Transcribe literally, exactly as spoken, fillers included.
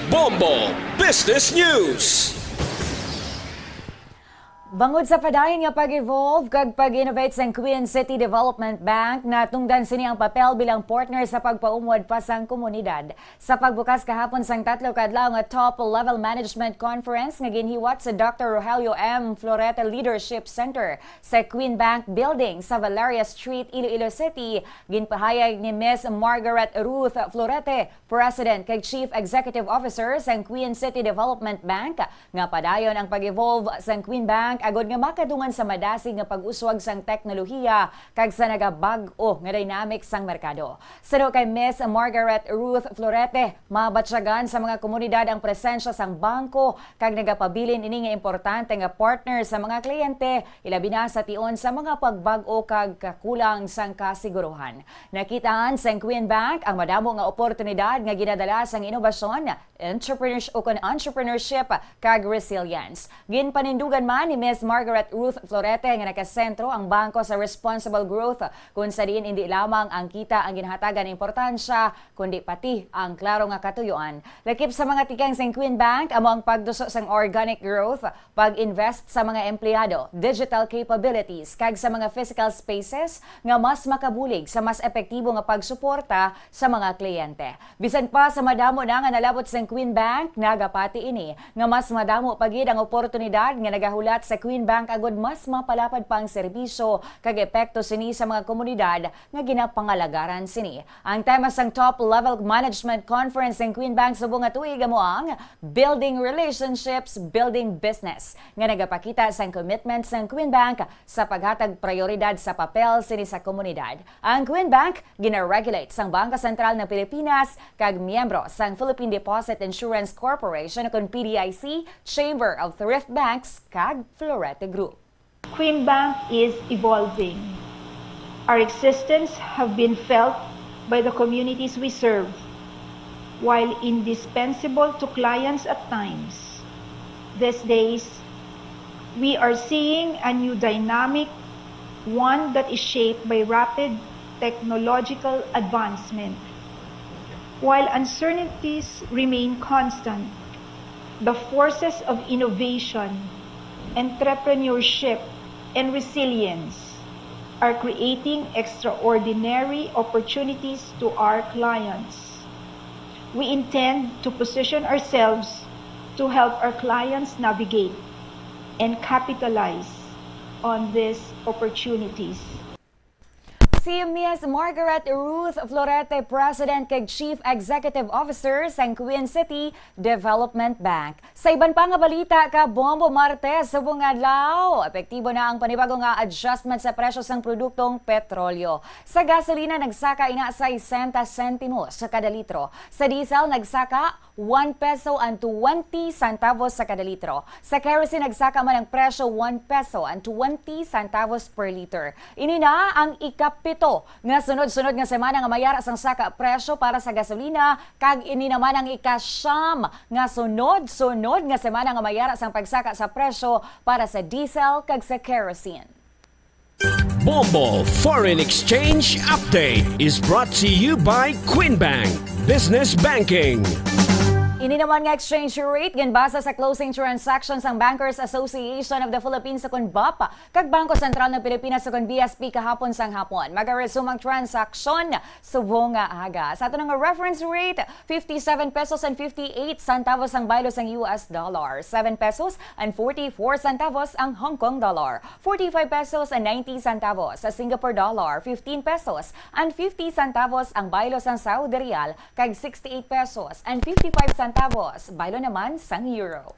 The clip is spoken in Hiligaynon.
Bombo Business News. Bangod sa padayon nga pag-evolve kag pag-innovate sang Queen City Development Bank, natungdan sini ang papel bilang partner sa pagpaunlad pa sang komunidad. Sa pagbukas kahapon sang tatlo ka adlaw nga top-level management conference nga ginhiwat sa Doctor Rogelio M. Florete Leadership Center sa Queen Bank Building sa Valeria Street, Iloilo City, ginpahayag ni Miss Margaret Ruth Florete, President kag Chief Executive Officer sang Queen City Development Bank, nga padayon ang pag-evolve sang Queen Bank agod nga makadungan sa madasig nga pag-uswag sang teknolohiya kag sa nagabag-o nga dynamic sang merkado. Suno kay Miss Margaret Ruth Florete, mabatyagan sa mga komunidad ang presensya sang bangko kag nagapabilin ini nga importante nga partner sa mga kliyente, ilabi na sa tion sa mga pagbag-o kag kakulang sang kasiguruhan. Nakitaan sang Queen Bank ang madamo nga oportunidad nga ginadala sang inobasyon, entrepreneurs-, ukon entrepreneurship, kag resilience. Ginpanindugan man ni Miss Margaret Ruth Florete nga nakasentro ang bangko sa responsible growth, kung sa diin indi lamang ang kita ang ginahatagan importansya, kundi pati ang klaro nga katuyoan. Lakip sa mga tikang sang Queen Bank amo ang pagduso sang organic growth, pag-invest sa mga empleyado, digital capabilities, kag sa mga physical spaces nga mas makabulig sa mas epektibo nga pagsuporta sa mga kliyente. Bisan pa sa madamo na nga nalabot sang Queen Bank, nagapati ini nga mas madamo pa gid ang oportunidad nga nagahulat sa Queen Bank agud mas mapalapad pa ang serbisyo kag epekto sini sa mga komunidad nga ginapangalagaran sini. Ang tema sang Top Level Management Conference sang Queen Bank subong nga tuig amo ang Building Relationships, Building Business, nga nagapakita sang commitment sang Queen Bank sa paghatag prioridad sa papel sini sa komunidad. Ang Queen Bank gina-regulate sang Bangko Sentral ng Pilipinas kag miyembro sang Philippine Deposit Insurance Corporation, ukon P D I C, Chamber of Thrift Banks, kag Florete Group. Queen Bank is evolving. Our existence have been felt by the communities we serve, while indispensable to clients at times. These days, we are seeing a new dynamic, one that is shaped by rapid technological advancement. While uncertainties remain constant, the forces of innovation, entrepreneurship, and resilience are creating extraordinary opportunities to our clients. We intend to position ourselves to help our clients navigate and capitalize on these opportunities. Si Miss Margaret Ruth Florete, President kag Chief Executive Officer sang Queen City Development Bank. Sa iban pa nga balita, ka Bombo, Martes subong nga adlaw, epektibo na ang panibago nga adjustment sa presyo sang produktong petrolyo. Sa gasolina, nagsaka ina sesenta sentimos sa kada litro. Sa diesel, nagsaka one peso and twenty centavos sa kada litro. Sa kerosene, nagsaka man ang presyo one peso and twenty centavos per liter. Ini na ang ikapito nga sunod-sunod nga semana nga mayara sang saka presyo para sa gasolina, kag ini naman ang ikasyam nga sunod-sunod nga semana nga mayara sang pagsaka sa presyo para sa diesel kag sa kerosene. Bombo Foreign Exchange Update is brought to you by Queen Bank Business Banking. Ini naman nga exchange rate ginbasa sa closing transaction sang Bankers Association of the Philippines, ukon BAPH, kag Bangko Sentral ng Pilipinas, ukon B S P, kahapon sang hapon. Magaresume ang transaksyon subong nga aga. Sa aton nga reference rate, fifty-seven pesos and fifty-eight centavos ang baylo sang U S dollar, seven pesos and forty-four centavos ang Hong Kong dollar, forty-five pesos and ninety centavos sa Singapore dollar, fifteen pesos and fifty centavos ang baylo sang Saudi rial, kag sixty-eight pesos and fifty-five centavos baylo naman sang euro.